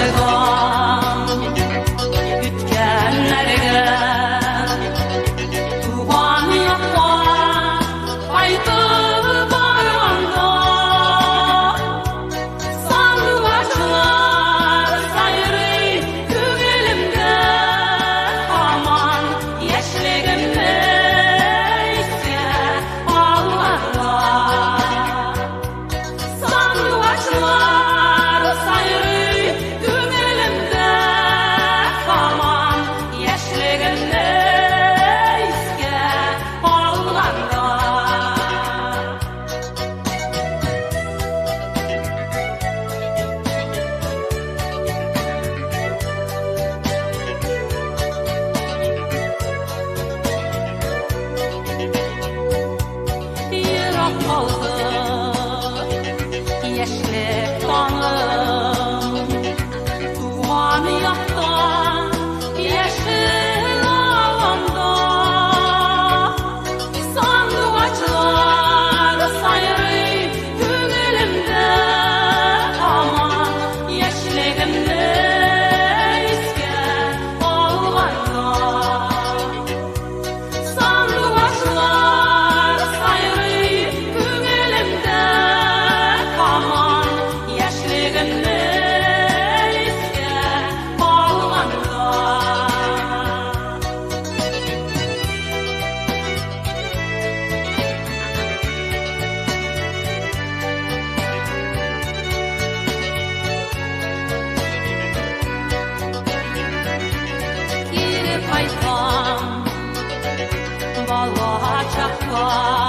Кайтырга үткәннәргә, туган якка кайтып барганда, сандугачлар сайрый күңелемдә, һаман яшьлегемне искә алганда. Сандугачлар сайрый күңелемдә, һаман яшьлегемне искә алганда. Ерак калды яшьлек таңым, туган якта, яшел аланда. Сандугачлар сайрый күңелемдә, һаман яшьлегемне искә алганда. Сандугачлар сайрый күңелемдә, һаман яшьлегемне искә алганда. Кире кайтам бала чакка.